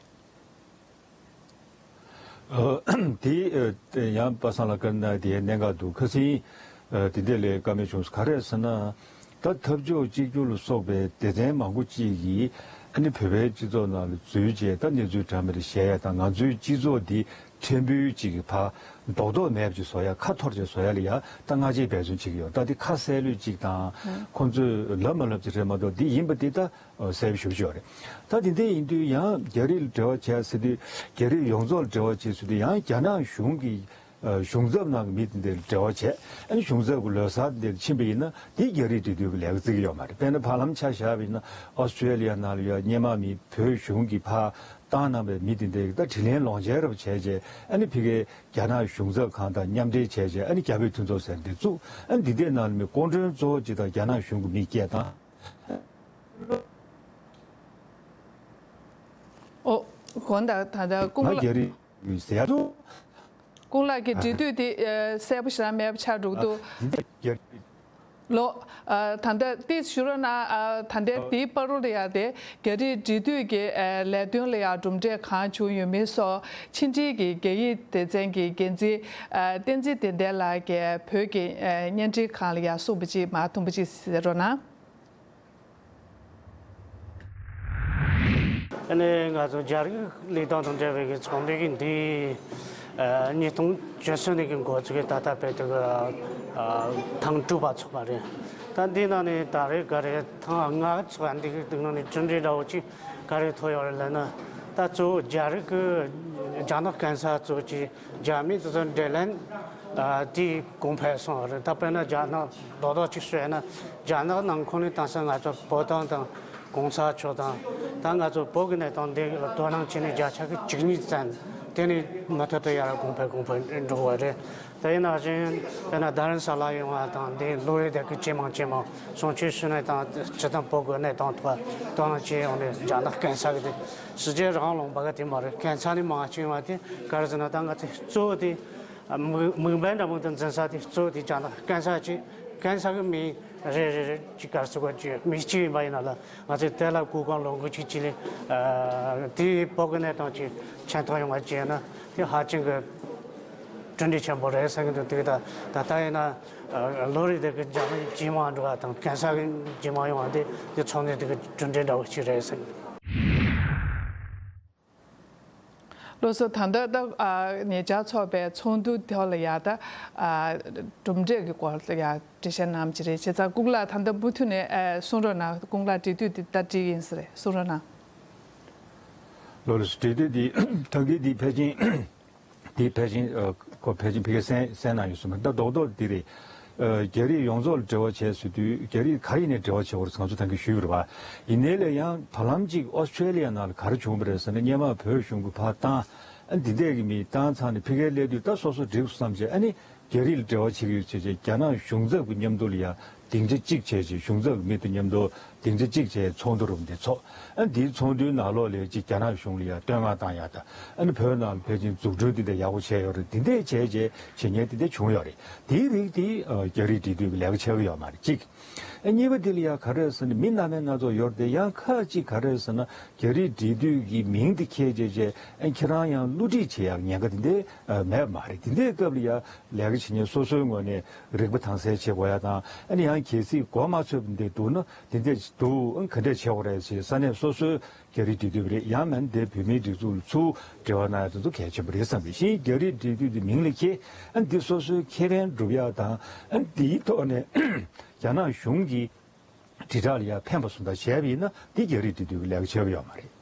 ཨ་དེ་ཨ་ཡང་པ་སངས་ལགས་བཀའ་གནང་དེ་གནད་འགག་འདུག་ཁ་སང་ཨ་དེ་འདྲ་ལས་བཀའ་མོལ་བྱུང་སོང་། ག་རེ་ཟེར་ན་ད་འཐབ་ཕྱོགས་གཅིག་གྱུར་ལ་སོགས་པའི་སྡེ་ཚན་མང་པོ་ཅིག་གིས་ཨ་ནི་བོད་པའི་སྤྱི་ཚོགས་ནང་ལ་འཛུལ་བྱས་ད་གནས་ཚུལ་འདྲ་མི་འདྲ་བཤད་ཡ་དང་། ང་ཚོའི་སྤྱི་ཚོགས་འདི་ཕྲན་བུ་ཅིག་གི་ཕར་རྡོག་རྡོག་མེད་པ་ཅིག་བཟོ་ཡ། ཁ་འཐོར་ཅིག་བཟོ་ཡ་ལ་ཡ་ད་སྔ་རྗེས་འབད་བརྩོན་བྱེད་ཀྱི་ཡོད། ད་འདི་ཁ་གསལ་ལོས་ཅིག་དང་ཁོང་ཚོས་ལབ་མ་ལབ་ཅིག་རེད་མ་གཏོགས་འདི་ཡིན་པ་འདི་ད་གསལ་པོ་ཞེ་པོ་ཅིག་ཡོད་རེད། ད་འདི་འདྲ་ཡིན་དུས་ཡང་རྒྱ་རིགས་ལ་འབྲེལ་བ་བྱས་ཟེར་དུས་རྒྱ་རིགས་ཡོངས་རྫོགས་ལ་འབྲེལ་བ་བྱས་ཟེར་དུས་ཡང་རྒྱ་ནག་གཞུང་གི་ཨ་གཞུང་ཚབ་ནང་གི་མི་དེ་འདྲ་ལ་འབྲེལ་བ་བྱས། ཨ་ནི་གཞུང་ཚབ་ཀྱི་ལོ་གསར་དེ་འདྲ་ཕྱིན་པ་ཡིན་ན་དེ་རྒྱ་རིགས་འབྲེལ་མཐུད་ཀྱི་ལས་ཀ་བརྩི་གི་ཡོད་མ་རེད། དཔེར་ན་བར་ལམ་ཆ་བཞག་པ་ཡིན་ན་ཨོ་སི་ཀྲེ་ལི་ཡ་ནང་ལ་ཡ་སྔོན་མ་མི་བོད་གཞུང་གིས་ཕར་བཏང་གནང་པའི་མི་དེ་འདྲ་ད་དྲིན་ལན་ལོག་འཇལ་རབས་བྱས་རྗེས་ཨ་ནི་ཕ་གིའི་རྒྱ་ནག་གཞུང་ཚབ་ཁང་དང་མཉམ་འབྲེལ་བྱས་རྗེས་ཨ་ནི་རྒྱ་བོད་མཐུན་ཚོགས་ཟེར་འདི་བཙུགས། ཨ་ནི་འདི་འདྲའི་ནང་ལ་མི་སྐུ་མགྲོན་གཙོ་བོ་ཅིག་དང་རྒྱ་ནག་གཞུང་གི་མི་བསྐྱལ་དང་། ཨོ། དགོངས་དག་ད་ལྟ་སྐུ་ང་ངོ་རྒྱ་རིགས་ཟེར་ཡ་དུ། སྐུ་ལགས་ཀྱི་འབྲེལ་མཐུད་དེ་ཨ་གསལ་པོ་ཞེ་དྲག་མེད་པ་ཆགས་འགྲོ་གི་འདུག་འདི་འདྲ་རྒྱ་རིགས། ལོ། ཨ་ད་ལྟ་ཏིས་ཞུ་རོགས་གནང་། ཨ་ད་ལྟའི་འདིའི་བར་དུ་ལ་ཡ་དེ་རྒྱ་རིགས་འབྲེལ་མཐུད་ཀྱི་ཨ་ལས་དོན་ལ་ཡ་གྲུབ་འབྲས་གང་བྱུང་ཡོད་མེད་སོགས་ཕྱི་འབྲེལ་གྱི་རྒྱ་ཡིག་སྡེ་ཚན་གྱི་འགན་འཛིན་ཨ་བསྟན་འཛིན་བདེ་ལྡན་ལགས་ཀྱིས་བོད་ཀྱི་ཨ་བརྙན་འཕྲིན་ཁང་ལ་ཡ་གསུངས་པ་ཅིག་མར་ཐུང་པ་ཅིག་གསན་རོགས་གནང་། ཨ་ནི་ང་ཚོ་རྒྱ་རིགས་ལས་དོན་དང་འབྲེལ་བའི་གི་ཚོགས་འདུ་གི་འདི་ཨ་ཉིས་སྟོང་བཅུ་གསུམ་ནས་གི་འགོ་བཙུགས་གི་ད་ལྟ་བར་དུ་གི་ཨ་ཐེངས་དྲུག་པ་ཚོགས་པ་རེད། ད་འདི་ནང་ནས་ད་རེས་ག་རེ་ཐེངས་ལྔ་ཚོགས་པ་འདི་གི་ནང་ནས་གྲུབ་འབྲས་འདྲ་བོ་ཅིག་ག་རེ་ཐོབ་ཡོད་རེད་ལབ་ན། ད་གཙོ་བོ་རྒྱ་རིགས་གི་རྒྱ་ནག་གང་ཟག་ཚོ་ཅིག་རྒྱ་མི་དེ་ཚོ་འབྲེལ་ལམ་ཨ་དེ་གོང་འཕེལ་སོང་བ་རེད། ད་དཔེར་ན་རྒྱ་ནག་རྡོག་རྡོག་ཅིག་ཞུས་ན་རྒྱ་ནག་ནང་ཁོངས་ནས་དེང་སང་ང་ཚོ་བོད་དོན་དང་གོང་ས་མཆོག་དང་ད་ང་ཚོ་བོད་ཀྱི་གནས་སྟངས་འདི་དོ་སྣང་བྱས་ནས་བརྒྱ་ཆ་གི་བཅུ་གཉིས་ཙམ་དེ་ནས་མུ་མཐུད་དུ་ཡར་གོང་འཕེལ་གོང་འཕེལ་འགྲོ་བ་རེད། དེ་ཡིན་ན་བཞིན་དཔེར་ན་རྡ་རམ་ས་ལ་ཡོང་བ་དང་འདི་ལོ་རེ་དེ་གི་ཇེ་མང་ཇེ་མང་གསུང་ཆོས་ཞུས་ནས་དང་སྤྱི་དང་བོད་ཀྱི་གནས་སྟངས་ཐོག་དོ་སྣང་བྱས་ཡོང་ནས་རྒྱ་ནག་གང་ཟག་གི་དེ་ཕྱི་རྒྱལ་རང་ལུང་པ་གི་དེ་མ་རེད། གང་ཟག་ནས་མང་ཆེ་ཡོང་བ་དེ་ག་རེ་ཟེར་ན་ད་ང་ཚོ་གཙོ་བོ་དེ། དམིགས་དམིགས་འབེན་འདྲ་མོ་དེ་འཛིན་ས་དེ་གཙོ་བོ་དེ་རྒྱ་ནག་གང་ཟག་ཅིག་གང་ཟག་གི་མི་རེ་རེ་རེ་ཅིག་ག་རེ་ཟེར་དགོས་ཀྱི་མི་གཅིག་ཡིན་པ་ཡིན་ན་ལ་ང་ཚོས་དེ་ལ་གོ་སྐབས་ལོངས་སྐུ་ཅིག་ཅིག་ལས་དེའི་བོད་ཀྱི་གནས་སྟངས་ཅིག་མཁྱེན་རྟོགས་ཡོང་བ་བྱས་ན་དེ་ཧ་ཅང་གི་ གྲུབ་འབྲས་ཆེན་པོ་རེད་བསམ་གྱི་འདུག་དེ་ག་ད་ད་ལྟ་ཡིན་ན་ལོ་རེ་དེ་གི་འཇར་མན་ཇེ་མང་འགྲོ་བ་དང་གེ་སར་གྱི་ཇེ་མང་ཡོང་བ་དེ་དེ་ཚོགས་འདུ་དེ་གི་གྲུབ་འབྲས་འདྲ་བོ་ཞིག་རེད་བསམ་གྱི་འདུག་ལགས་སོ། ད་ལྟ་ད་ཉེ་ཆར་ཚོགས་པའི་ཚོགས་འདུ་ཐོག་ལ་ཡ་ད་གྲུབ་འབྲས་ཀྱི་སྐོར་ལ་ཡ་འགྲེལ་བཤད་གནང་བ་ཅིག་རེད། བྱས་ཙང་སྐུ་ལགས་ད་ལྟ་མུ་མཐུད་ནས་གསུང་རོགས་གནང་། སྐུ་ལགས་འབྲེལ་མཐུད་འདི་ད་འགྲིག་ཡིན་ས་རེད། གསུང་རོགས་གནང་། ལགས་སོ། འབྲེལ་མཐུད་འདི་ད་གིན་འདི་ཕལ་ཆེར་དེ་ཕལ་ཆེར་ཨ་ཁོ་ཕལ་ཆེར་ཕ་གིར་གསན་གནང་ཡོད་སོང་། ད་རྡོག་རྡོག་འདི་རེད། ཨ་རྒྱ་རིགས་ཡོངས་རྫོགས་ལ་འབྲེལ་བ་བྱས་ཟེར་དུས་རྒྱ་རིགས་ག་ཡིན་ནའི་འབྲེལ་བ་བྱེད་དགོས་རེད་ང་ཚོ་ད་གིན་ཞུས་པ་རེད་པ། ཡིན་ནའི་ལས་ཡང་བར་ལམ་གཅིག་ཨོ་སི་ཁྲེ་ལི་ཡ་ནང་ལ་ག་རེ་བྱུང་བ་རེད་ཟེར་ན། སྔོན་མ་བོད་གཞུང་གིས་ཕར་བཏང་། ཨ་འདི་འདྲས་ཀྱི་མི་བཏང་ཚར་ནས་ཕ་གིར་སླེབས་དུས་ད་སོ་སོ་འགྲིག་སོང་བསམ་བྱས། ཨ་ནི་རྒྱ་རིགས་ལ་འབྲེལ་བ་བྱེད་ཀྱི་ཡོད་ཟེར་བྱས་རྒྱ་ནག་གཞུང་ཚབ་ཀྱི་མཉམ་དུ་ལ་ཡ་སྡིངས་ཆ་གཅིག་བྱས་བྱས། གཞུང་ཚབ་ཀྱི་མི་དང་མཉམ་དུ་སྡིངས་ཆ་གཅིག་བྱས་ཚོགས་འདུ་རུ་འདི་ཚོགས། ཨ་འདིའི་ཚོགས་འདུའི་ནང་ལོགས་ལ་ཅིག་རྒྱ་ནག་གཞུང་ལ་ཡ་བསྟོད་བསྔགས་བཏང་ཡ་དང་། ཨ་ནི་བོད་ནང་ལ་ཕལ་ཆེར་འཛུགས་སྐྲུན་འདི་འདྲ་ཡག་པོ་བྱས་ཡོད་རེད། འདི་འདྲས་བྱས་བྱས་བྱེད་མཁན་འདི་འདྲ་བྱུང་ཡོད་རེད། དེའི་རིགས་དེ་ཨ་རྒྱ་རིགས་འབྲེལ་མཐུད་ཀྱི་ལས་ཀ་བྱེད་ཀྱི་ཡོད་མ་རེད་གཅིག། ཨ་གཉིས་པ་འདི་ལ་ཡ་ག་རེ་ཟེར་ན་མི་སྣ་མིན་སྣ་ཚོགས་ཡོད་རེད་དེ། ཡང་ཁག་ཅིག་ག་རེ་ཟེར་ན་རྒྱ་རིགས་འབྲེལ་མཐུད་ཀྱི་མིང་དེ་ཁྱེར་བྱས་བྱས། ཨ་ཁྱེད་རང་ཡང་བསླུ་བྲིད་བྱེད་ཡག་ཉེན་ཁ་འདི་འདྲས་ཨ་མེད་པ་མ་རེད། འདི་འདྲའི་སྐབས་ལ་ཡ་ལས་ཀ་བྱེད་མཁན་སོ་སོའི་ངོས་ནས་རིག་པ་དྭངས་གསལ་བྱེད་དགོས་ཡ་དང་། ཨ་ནི་ཡང་གལ་སྲིད་མགོ་མ་ཚོས་པ་འདི་འདུག་ན་འདི་འདྲས་འདུག་ཨ་ག་འདྲས་བྱེད་དགོས་རེད་ཟེར་ས་གནས་སོ་སོའི་རྒྱ་རིགས་འབྲེལ་མཐུད་པ་རེད། ཡང་མིན་དེ་བོད་མིའི་སྒྲིག་འཛུགས་ལ་ཚུར་འབྲེལ་བ་གནང་ཡ་དེ་ཚོ་གལ་ཆེན་པོ་རེད་བསམ་གི། གཞན་རྒྱ་རིགས་འབྲེལ་མཐུད་དེ་མིང་ལ་ཁྱེར། ཨ་འདི་སོ་སོའི་ཁེ་ཕན་སྒྲུབ་ཡ་དང་། ཨ་འདིའི་ཐོག་ནས་རྒྱ་ནག་གཞུང་གི་དྲིལ་བསྒྲགས་ལ་ཡ་ཕན་པ་སོང་ད་བྱས་པ་ཡིན་ན་འདི་རྒྱ་རིགས་འབྲེལ་མཐུད་ཀྱི་ལས་ཀ་བྱེད་ཀྱི་ཡོད་མ་རེད།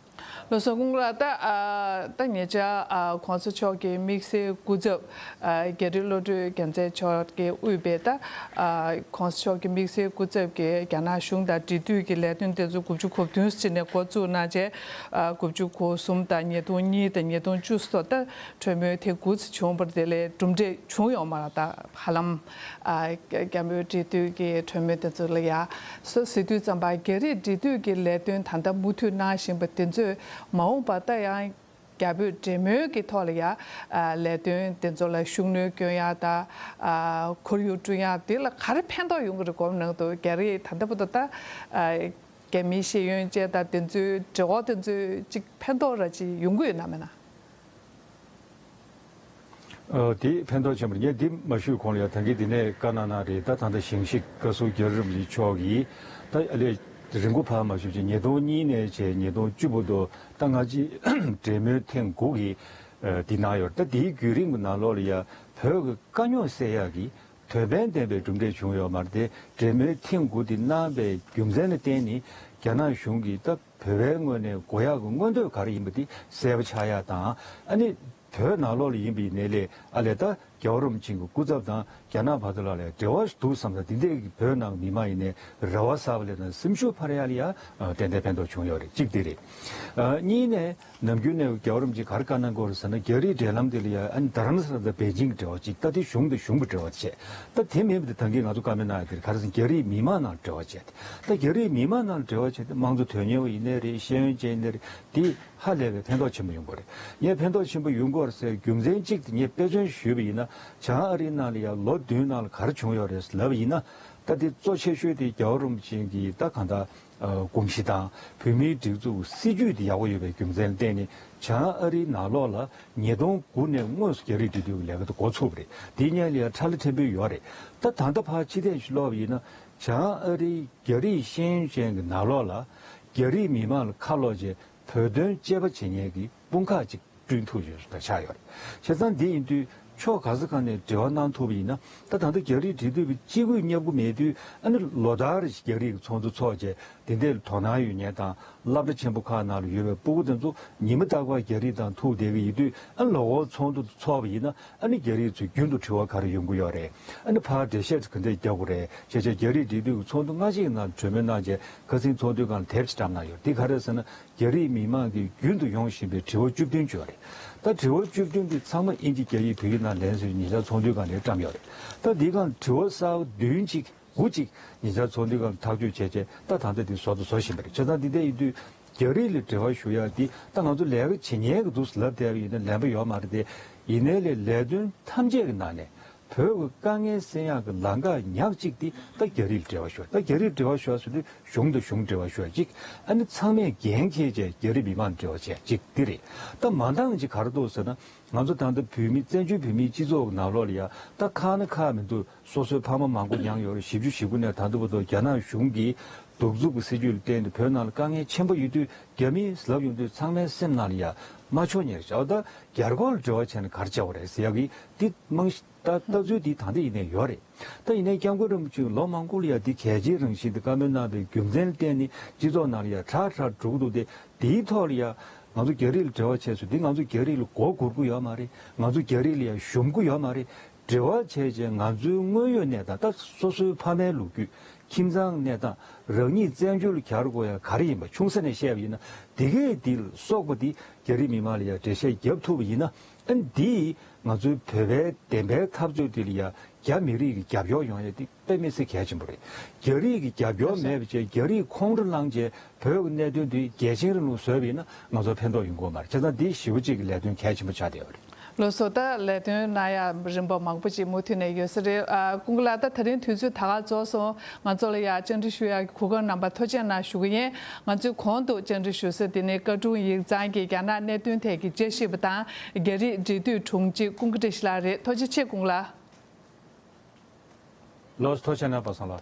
ལགས་སོ། སྐུ་ངོ་ལགས། ད་ཨ་ད་ཉེ་ཆར་ཨ་གོང་ས་མཆོག་གི་དམིགས་བསལ་སྐུ་ཚབ་ཨ་རྒྱ་རི་བློ་གྲོས་རྒྱལ་མཚན་མཆོག་གིས་དབུས་པའི་ད་ཨ་གོང་ས་མཆོག་གི་དམིགས་བསལ་སྐུ་ཚབ་ཀྱིས་རྒྱ་ནག་གཞུང་དང་འབྲེལ་མཐུད་ཀྱི་ལས་དོན་དེ་ཚོ་དགུ་བཅུ་གོ་བདུན་ཟིན་ནས་འགོ་བཙུགས་གནང་རྗེས། ཨ་དགུ་བཅུ་གོ་གསུམ་དང་ཉིས་སྟོང་གཉིས་དང་ཉིས་སྟོང་བཅུ་སོགས་ད་གྲོས་མོལ་དེ་དགུ་ཙམ་བྱུང་བར། དེ་ལས་གྲུབ་འབྲས་བྱུང་ཡོད་མ་རེད། ད་ཧ་ལམ་ཨ་རྒྱ་རྒྱ་མོའི་འབྲེལ་མཐུད་ཀྱི་གྲོས་མོལ་དེ་ཚོ་ལ་ཡ་སོ་ཟེར་དུས་ཙམ་པ་རྒྱ་རིགས་འབྲེལ་མཐུད་ཀྱི་ལས་དོན་ད་ལྟ་མུ་མཐུད་གནང་བཞིན་པ་དེ་ཚོས་མ་འོངས་པ་ད་ཡང་རྒྱ་བོད་འབྲེལ་མོལ་གྱི་ཐོག་ལ་ཡ་ཨ་ལས་དོན་དེ་ཚོ་ལ་ཤུགས་སྣོན་སྐྱོན་ཡ་ད་ཨ་ཁོར་ཡུག་བསྐྲུན་ཡ་དེ་ལ་ག་རེ་ཕན་ཐོགས་ཡོང་གི་རེད་དགོངས་གནང་འདུག་རྒྱ་རིགས་ད་ལྟ་བར་དུ་ད་ཨ་རྒྱ་མིའི་ཤེས་ཡོན་ཅན་དང་དེ་ཚོའི་འབྲེལ་བ་དེ་ཚོས་ཅིག་ཕན་ཐོགས་ར་ཅིག་ཡོང་གི་ཡོད་ན་མེད་ན། ཨ་དེ་ཕན་ཐོགས་ཆེན་པོ་རེད། ངས་འདི་མ་ཞུས་གོང་ལ་ཡང་ད་གིན་འདི་ནས་བཀའ་གནང་གནང་རེད། ད་ད་ལྟ་ཞིང་གཤེགས་བཀའ་ཟུར་རྒྱ་རི་རིན་པོ་ཆེ་མཆོག་གིས་ད་ཨ་ལས་རིང་པོ་ཕར་མ་ཞུས་ཀྱི་ཉིས་སྟོང་གཉིས་ནས་བྱས་ཉིས་སྟོང་བཅུ་བར་དུ་ད་ང་ཅི་འབྲེལ་མོལ་ཐེངས་དགུ་གི་ཨ་འདི་གནང་ཡོད་རེད། ད་དེའི་བརྒྱུད་རིམ་གྱི་ནང་ལོགས་ལ་ཡང་བོད་ཀྱི་དཀའ་རྙོག་སེལ་ཡག་གི་དོན་ཕན་ལྡན་པའི་གྲུབ་འབྲས་བྱུང་ཡོད་མ་རེད་དེ། འབྲེལ་མོལ་ཐེངས་དགུ་འདི་གནང་པའི་རྒྱུ་མཚན་ལ་བརྟེན་ནས་རྒྱ་ནག་གཞུང་གིས་ད་བོད་པའི་ངོས་ནས་དགོས་ཡག་གི་མངོན་འདོད་ག་རེ་ཡིན་པ་དེ་གསལ་པོ་ཆགས་ཡག་དང་། ཨ་ནི་བོད་ནང་ལོགས་ལ་ཡིན་པ་ཡིན་ནའི་ལས་ཨ་ལས་ད་རྒྱལ་བ་རིན་པོ་ཆེ་གི་སྐུ་ཚབ་དང་རྒྱ་ནག་བར་དུ་ལ་ལས་འབྲེལ་བ་འདུག་བསམ་ས་འདི་འདྲས་ཀྱི་བོད་ནང་མི་མང་ཡིན་ནའི་རེ་བ་གསར་པ་ལས་དང་སེམས་ཤུགས་འཕར་ཡག་ལ་ཡང་ཏན་ཏན་ཕན་ཐོགས་བྱུང་ཡོད་རེད། གཅིག་དེ་རེད། ཨ་གཉིས་ནས་ནམ་རྒྱུན་ནས་རྒྱལ་བ་རིན་པོ་ཆེ་ག་རེ་བཀའ་གནང་གི་ཡོད་རེད་ཟེར་ན། རྒྱ་རིགས་འབྲེལ་ལམ་དེ་ལ་ཡང་ཨ་ནི་རྡ་རམ་ས་ལ་དང་པེ་ཅིང་གི་འབྲེལ་བ་གཅིག་ད་དེ་གཞུང་དང་གཞུང་གི་འབྲེལ་བ་བྱས། ད་དེ་མིན་པ་དེ་ད་གིན་ང་ཚོ་བཀའ་མོལ་གནང་ཡ་དེ་ག་རེ་ཟེར་ན་རྒྱ་རིགས་མི་མང་ནང་འབྲེལ་བ་བྱས་ཏེ། ད་རྒྱ་རིགས་མི་མང་ནང་འབྲེལ་བ་བྱས་ཏེ་དམངས་གཙོ་དོན་གཉེར་བ་ཡིན་ནའི་རེད། ཤེས་ཡོན་ཅན་ཡིན་ནའི་རེད། དེ་ཧ་ལས་པའི་ཕན་ཐོགས་ཆེན་པོ་ཡོང་གི་རེད། ངས་ཕན་ཐོགས་ཆེན་པོ་ཡོང་གི་ཡོད་རེད་ཟེར་རྒྱུ་མཚན་གཅིག་དེ་ངས་དཔེ་མཚོན་ཞུས་པ་ཡིན་ན། བྱང་ཨ་རིའི་ནང་ལ་ཡང་ལོ་བདུན་ནང་ལ་ག་རེ་བྱུང་ཡོད་རེད་ལབ་པ་ཡིན་ན། ད་དེ་གཙོ་ཆེ་ཤོས་དེ་རྒྱལ་བ་རིན་པོ་ཆེ་གི་ད་གང་ལྟར་ཨ་དགོངས་གཞི་དང་བོད་མིའི་སྒྲིག་འཛུགས་སྲིད་ཇུས་དེ་ཡག་པོ་ཡོད་པའི་རྒྱུ་མཚན་ལ་བརྟེན་ནས་བྱང་ཨ་རིའི་ནང་ལོགས་ལ་ཉིས་སྟོང་དགུ་ནས་དངོས་སུ་རྒྱ་རིགས་འབྲེལ་མཐུད་ཀྱི་ལས་ཀ་དེ་འགོ་ཚུགས་པ་རེད། དེའི་སྔོན་ལ་ཡང་ཁྲ་ལ་ཕྲན་བུ་ཡོད་རེད། ད་ད་ལྟ་ཕར་ཕྱི་ཐེངས་ཤིག་ཀློག་པ་ཡིན་ན། བྱང་ཨ་རིའི་རྒྱ་རིགས་ཤེས་ཡོན་ཅན་གྱི་ནང་ལོགས་ལ་རྒྱ་རིགས་མི་མང་ལ་ཁ་ལོག་བྱས་བོད་དོན་དཔྱད་པ་བྱེད་མཁན་གྱི་དཔུང་ཁག་ཅིག་བསྐྲུན་ཐུབ་ཡོད་པ་ཆགས་ཡོད་རེད། བྱས་ཙང་འདི་ཡིན་དུས་ཕྱོགས་ག་ས་ག་ནས་འབྲེལ་བ་གནང་ཐུབ་པ་ཡིན་ན། ད་ད་ལྟ་རྒྱ་རིགས་འབྲེལ་མཐུད་པའི་སྤྱི་འགུལ་བརྙབ་ཀྱི་མེད་དུས། ཨ་ནི་ལོ་ལྟར་རེ་བཞིན་རྒྱ་རིགས་ཀྱི་ཚོགས་འདུ་ཚོགས་བྱས་དེ་འདྲའི་དོ་སྣང་ཡོད་མཁན་དང་སློབ་གྲྭ་ཆེན་པོ་ཁག་ནང་ལ་ཡོད་པའི་སྤུ་གུ་དེ་ཚོ་ཉི་མ་རྟག་པར་རྒྱ་རིགས་དང་ཐུག་བསྡད་ཀྱི་ཡོད་དུས། ཨ་ནི་ལོ་འཁོར་ཚོགས་འདུ་ཚོགས་པ་ཡིན་ན། ཨ་ནི་རྒྱ་རིགས་ཚོས་རྒྱུན་དུ་དྲི་བ་ག་རེ་ཡོང་གི་ཡོད་རེད། ཨ་ནི་ཕར་འགྲེལ་བཤད་ག་འདྲས་རྒྱག་དགོས་རེད། བྱས་བྱས་རྒྱ་རིགས་འབྲེལ་མཐུད་ཀྱི་ཚོགས་འདུ་སྔ་ཕྱི་གི་ནང་གྲོས་མོལ་གནང་བྱས་ཁ་སང་ཚོགས་འདུའི་སྒང་ལ་དེབ་ཅིག་བཀྲམ་གནང་ཡོད། འདི་ག་རེ་ཟེར་ན། རྒྱ་རིགས་མི་མང་གིས་རྒྱུན་དུ་ཡོང་བཞིན་པའི་དྲི་བ་བཅུ་བདུན་ཅིག་ཡོད་རེད། ད་དྲི་བ་བཅུ་བདུན་འདི་ཚང་མ་དབྱིན་ཇི་རྒྱ་ཡིག་བོད་ཡིག་ནང་ལེན་ཟེར་ཉེ་ཆར་ཚོགས་འདུའི་སྒང་ལ་བཀྲམ་ཡོད་རེད། ད་འདིའི་སྒང་དྲི་བ་གསར་པ་བདུན་ཅིག་དགུ་ཅིག་ཉེ་ཆར་ཚོགས་འདུའི་སྒང་ཐག་གཅོད་བྱས་བྱས་ད་ད་ལྟ་འདི་བཟོ་དང་བཟོ་བཞིན་པ་རེད། བྱས་ཙང་འདི་འདྲ་ཡིན་དུས་རྒྱ་རིགས་ལ་འབྲེལ་བ་ཞུ་ཡག་འདི་ད་ང་ཚོ་ལས་ཀ་བྱེད་མཁན་གྱི་འདུག་ལབ་བསྡད་པ་ཡིན་ན་ལན་པ་ཡོད་མ་རེད་དེ། ཡིན་ནའི་ལས་ལས་དོན་ཐམས་ཅད་ཀྱི་ནང་ནས་ བོད་ཀྱི་དཀའ་ངལ་སེལ་ཡག་གི་ལམ་ཁ་ཉག་གཅིག་དེ་ད་རྒྱ་རིགས་ལ་འབྲེལ་བ་ཞུ་བ། ད་རྒྱ་རིགས་ལ་འབྲེལ་བ་ཞུ་བ་ཟེར་དུས་གཞུང་དང་གཞུང་འབྲེལ་བ་ཞུ་བ་གཅིག་ཨ་ནི་ཚང་མས་འགན་འཁྱེར་བྱས་རྒྱ་རིགས་མི་མང་ལ་འབྲེལ་བ་བྱས་གཅིག་དེ་རེད། ད་མ་འདང་ཅིག་ག་རེ་འདུག་ཟེར་ན། ང་ཚོ་ད་ལྟ་བོད་མི་བཙན་བྱོལ་བོད་མིའི་སྤྱི་ཚོགས་ཀྱི་ནང་ལོགས་ལ་ཡ་ད་ཁག་ན་ཁག་མི་འདུག་སོ་སོའི་ཕ་མ་མང་པོ་མྱངས་ཡོད་རེད། བཞི་བཅུ་ཞེ་དགུ་ནས་ད་ལྟ་བར་དུ་རྒྱ་ནག་གཞུང་གིས་གདུག་རྩུབ་ཀྱི་སྲིད་ཇུས་ལ་བརྟེན་ཏེ་བོད་ནང་ལ་དཀའ་ངལ་ཆེན་པོ་ཡོད་དུས། རྒྱ་མིས་ལབ་ཡོང་དུས་ཚང་མའི་སེམས་ནང་ལ་ཡ་མ་ཆོག་ཉེར་བཞག་ད་རྒྱ་སྐོར་ལ་འབྲེལ་བ་བྱས་ན་ག་རེ་བྱ་བ་རེད་ཟེར་ཡག་གི་འདི་རྨང་གཞི་ད་ལྟ་ཚུལ་འདི་ད་ལྟ་ཡིན་ནའི་ཡོད་རེད། ད་ཡིན་ནའི་སྐྱབས་མགོན་རིན་པོ་ཆེས་ལོ་མང་པོ་ལ་ཡ་འདི་གལ་ཆེའི་རང་བཞིན་དུ་བཀའ་མོལ་གནང་བའི་རྒྱུ་མཚན་ལ་བརྟེན་ནས་སྤྱི་ཚོགས་ནང་ལ་ཡ་དྲག་དྲག་འགྲོ་གི་འདུག་སྟེ། དེའི་ཐོག་ལ་ཡ་ང་ཚོ་རྒྱ་རིགས་ལ་འབྲེལ་བ་བྱས་སོང་། འདི་ང་ཚོ་རྒྱ་རིགས་ལ་མགོ་སྒུར་གི་ཡོད་མ་རེད། ང་ཚོ་རྒྱ་རིགས་ལ་ཡ་ཞུམ་གི་ཡོད་མ་རེད། འབྲེལ་བ་བྱས་རྗེས་ང་ཚོའི་དངོས་ཡོད་གནས་སྟངས། ད་སོ་སོའི་ཕ་མའི་ལོ་རྒྱུས། ཁྱིམ་ཚང་གནས་སྟངས། རང་ཉིད་བཙན་བྱོལ་གྱར་དགོས་ཡ་ག་རེ་ཡིན་པ་ཆུང་ས་ནས་བཤད་པ་ཡིན་ན། དེ་གས་དེ་ལ་སོགས་པ་དེ་རྒྱ་རིགས་མི་མང་ལ་ཡ་འགྲེལ་བཤད་རྒྱབ་ཐུབ་པ་ཡིན་ན། ཨ་ནི་འདིས་ང་ཚོའི་བོད་པའི་བདེན་པའི་འཐབ་རྩོད་དེ་ལ་ཡ་རྒྱ་མི་རིགས་ཀྱི་རྒྱབ་སྐྱོར་ཡོང་ཡ་དེ་དཔེ་མི་སྲིད་གལ་ཆེན་པོ་རེད། རྒྱ་རིགས་ཀྱི་རྒྱབ་སྐྱོར་མེད་པ་བྱས་རྒྱ་རིགས་ཁོང་ཁྲོ་ལངས་བྱས་བོད་ཀྱི་གནད་དོན་དེ་རྒྱལ་ཆེན་རིང་ལུགས་བཟོས་པ་ཡིན་ན་ང་ཚོར་ཕན་ཐོགས་ཡོང་གི་ཡོད་མ་རེད། བྱས་ཙང་འདི་ཞེ་པོ་ཅིག་གི་ལས་དོན་གལ་ཆེན་པོ་ཆགས་བསྡད་ཡོད་རེད། ལགས་སོ། ད་ལས་དོན་གནང་ཡ་རིམ་པ་མང་པོ་ཅིག་མུ་མཐུད་ནས་ཡོད་ས་རེད། ཨ། ཀུན་དགའ་ལགས། ད་ད་རིང་དུས་ཚོད་ད་ག་རྫོགས་སོང་། ང་ཚོ་ལ་ཡ་བཅར་འདྲི་ཞུ་ཡ་གོ་སྐབས་གནང་བར་ཐུགས་རྗེ་གནང་ཞུ་གི་ཡིན། ང་ཚོས་གོང་དུ་བཅར་འདྲི་ཞུ་ས་དེ་ནི་བཀའ་དྲུང་ཡིག་ཚང་གི་རྒྱ་ནག་གནད་དོན་ཐད་ཀྱི་དཔྱད་ཞིབ་པ་དང་རྒྱ་རིགས་འབྲེལ་མཐུད་དྲུང་ཆེ་ཀུན་དགའ་བཀྲ་ཤིས་ལགས་རེད། ཐུགས་རྗེ་ཆེ་ཀུན་ལགས། ལགས་སོ། ཐུགས་རྗེ་གནང་པ་སངས་ལགས།